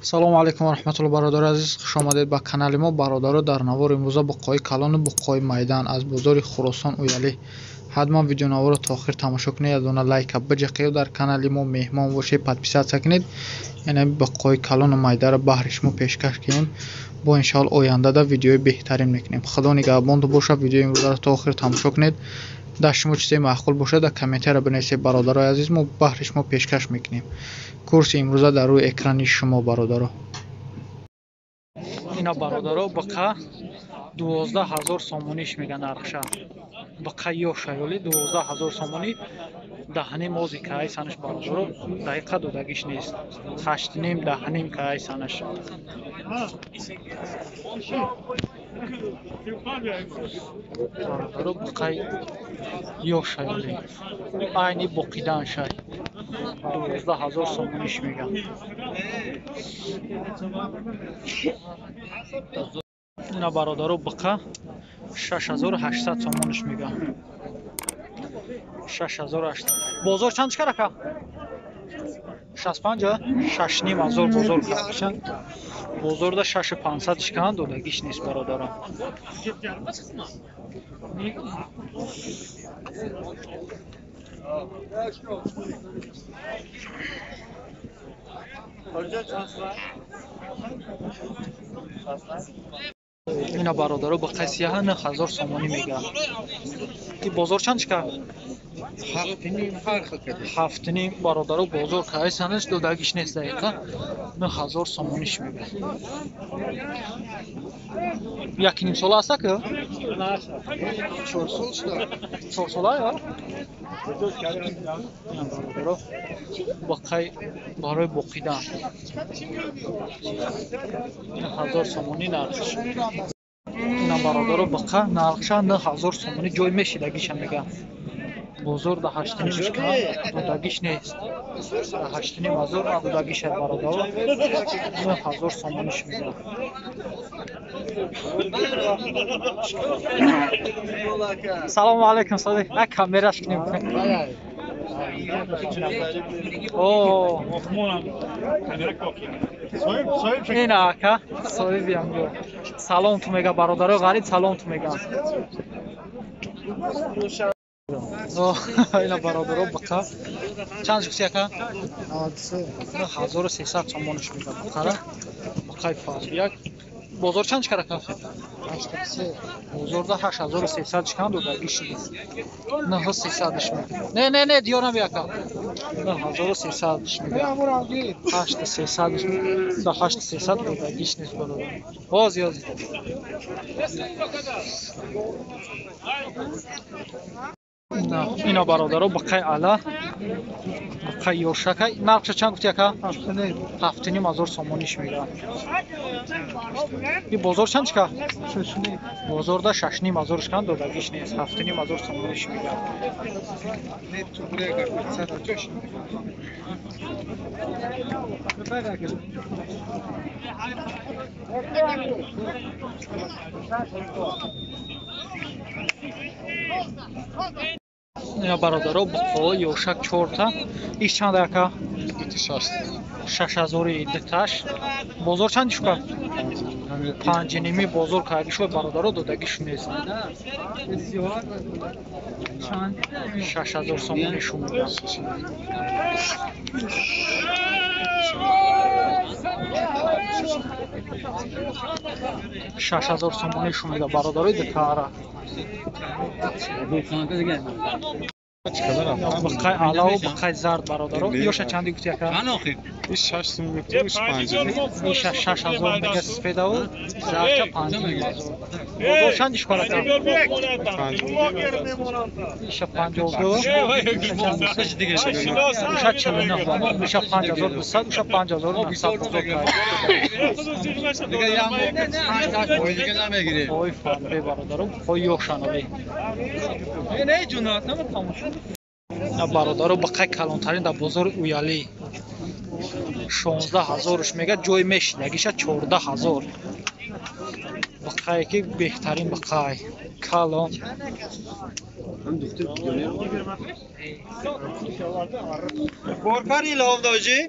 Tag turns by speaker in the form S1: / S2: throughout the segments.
S1: Салому алайкум ва раҳматуллоҳ, бародари азиз, хуш омадед ба канали мо. Бародаро, дар навори имрӯза буққои калону буққои майдан аз бозори Хуросон Уялӣ. Ҳатман видеонаворро то охир тамошо кунед, як дона лайка биҷақед, дар канали мо меҳмон бошед, подписаться кунед. Яъне буққои калону майдаро баҳри шумо пешкаш кунем. Бо иншоалло ояндада видеои беҳтарин мекунем. Худо нигаҳбонтон бошад. Видеои имрӯзаро то охир тамошо кунед. Дар шумо чизе маъқул бошад, дар комментария бинависед, бародарои азиз, мо баҳри шумо пешкаш мекунем. Курси имрӯза дар рӯи экрани шумо, бародаро. Ина бародаро, буқа 12 000 сомониш мега нархша. Буқа ёшаёли 12 000 сомонӣ, даҳним ози каай санаш, бародаро, дақиқа додагиш нест. Ҳаштним, даҳним каай санаш. Бародаро, буқаи ёшаёли айни боқидан шай 12 000 сомониш мега. Ина бародаро, буқа 6800 сомониш мега. 6800. Бозор чанд шикар, ака? 65, 6,5 ҳазор бозор кардашанд. Бозорда 6500 шикан додагиш нест, бародаро. Ина бародаро, буқаи сияҳа 9000 сомонӣ мега. Ки бозор чанд шикар? Ҳафтним, бародаро, бозор каай санаш додагиш нест, дақиқа 9000 сомониш мега. Якним сола аста ки? 4 сола ё? Бародаро, буқаи барои боқидан 9000 сомонӣ нархш. Ина бародаро, буқа нархша 9000 сомонӣ, ҷой мешидагиша мега. Бозор да ҳаштним шикан додагиш нест. Да 8,5 ҳазор додагиша, бародаро, 9000 сомониш мега. Салому алайкум, садиқ. Як камераш кунем. О, ина ака, соҳиби ҳамҷо. Салом ту мега, бародаро, ғариб салом ту мега. Ина бародаро, буқа чанд шукси, ака? 1300 сомониш мега буқара. Буқаи фарбияк. Бозор чанд шикар, ака? Бозорда 8300 шикан додагиш нест. 9300 мега. Не, не, не, диёр наби, ака. 9300 мега. 8300, да 8300 додагиш нест, бародар. Ҳози, ҳози. Ина бародаро, буқаи ала, буқаи ёшака нархша чанд гуфти, ака? 7,5 ҳазор сомониш мега. И бозор чанд шика? Бозорда 6,5 ҳазор шикан додагиш нест, 7,5 ҳазор сомониш мега. Ина бародаро, буқо ёшак чорта. Иш чанд, ака? 6000-и дуташ. Бозор чанд шука? Панҷиними бозор кардишо, бародаро, додагиш нест. 6000 сомонӣ шумода. 6000 сомонӣ шумода, бародарои дутаара. Буқаи алаву буқаи зард, бародаро. Ёша чанди гуфти, ака? Иша 6000 мега сифедаву зардча 5,5 ҳазор. Бозор чанди шукар, ака? Иша 52, уша 49, уша 5200, уша 5900 бозор кард. Ой, фарбе, бародаро, буқои ёшанови. Бародаро, буқаи калонтарин дар бозори Уялӣ 16 000-ш мега, ҷой мешидагиша 14 000. Буқае ки беҳтарин буқай калон.
S2: Боркар илҳом дожи?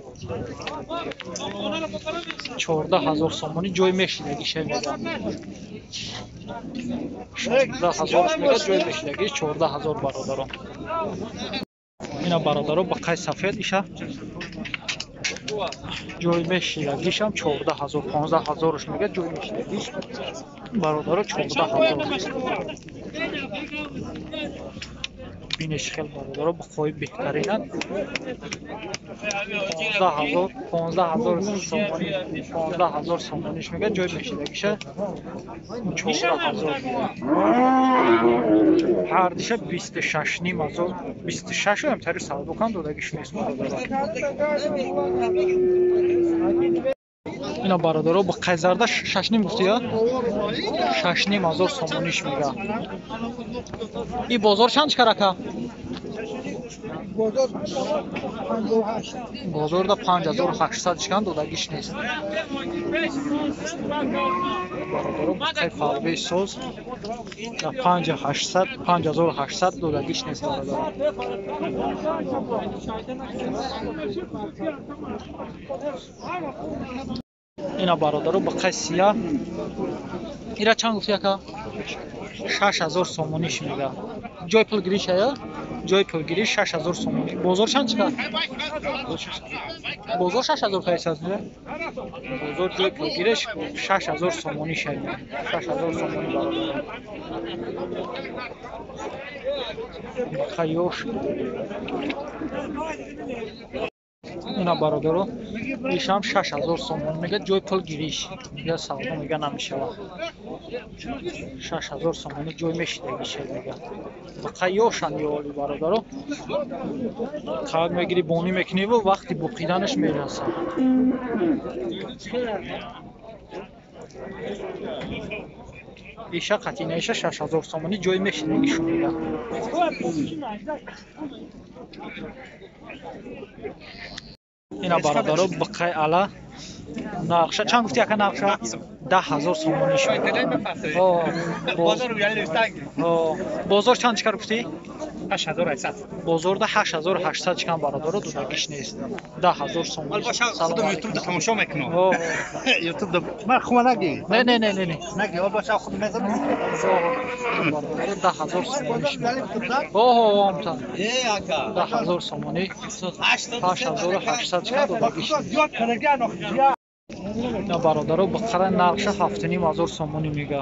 S1: 14 000 сомонӣ ҷой мешидагиша мега. 16 000 мега ҷой мешидагиш 14 000 бародарон. Ина бародаро бақай сафед иша ҷой мешидагишам 14 000 15 000 мега ҷой мешидагиш бародаро 14 000. Бинеш хел бародаро буқои беҳтаринанд. 15 000 15 000 сомонӣ 15 000 сомониш мега ҷой мешидагиша 14 000. Ҳардиша 26,5 ҳазор 26 ам тари савдокан додагиш нест бародаро. Ина бародаро буқай зарда 6,5 гуфти я? 6,5 ҳазор сомониш мега. И бозор чанд чикар ака? Бозорда 5800 чикан додагиш нест. Бародаро буқай фарбеи соз да 5800 5800 додагиш нест бародаро. Ина бародаро буқай сия ира чанд гуфти ака? 6000 сомониш мега. Ҷои пулгириш ая? Ҷои пулгириш 6000 сомонӣ. Бозор чанд чикар? Бозор 6000 қайсаз не? Бозор ҷои пулгириш 6000 сомонӣ шай. 6000 сомонӣ бародаро. Буқай ёш. Ина бародаро ишам 6000 сомон мега ҷои пулгириш. Мега савдо мега намешавад. 6000 сомонӣ ҷой мешидагиша мега. Буқай ёшанд ёли бародаро. Қаб мегири бонӣ мекуниву вақти буқиданаш мерасад. Иша қатина иша 6000 сомонӣ ҷой мешидагишу мега. Ина бародаро буқай ала нақша чанд гуфти ака нақша? 10 000 сомонӣ шуд. Бозор чанд чикар гуфтӣ?
S2: 8800.
S1: Бозорда 8800 чикан бародаро додагиш нест. 10 000 сомонӣ.
S2: Худам ютубда тамошо мекунам. Ютубда ман хума наги.
S1: Не не не не не.
S2: Наги, ол баша худ мезанам.
S1: Бародаро 10 000 сомонӣ шуд. Оҳо, амта.
S2: Э ака.
S1: 10 000 сомонӣ. 8800 чикан додагиш нест. На бародаро буқара нархша 7,5 ҳазор сомонӣ мега.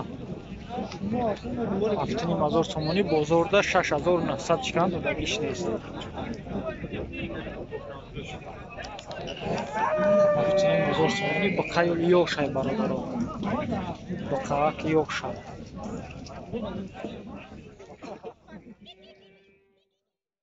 S1: 7,5 ҳазор сомонӣ бозорда 6900 чикан додагиш нест. 7,5 ҳазор сомонӣ буқаи ёшай бародаро. Буқаак ёша.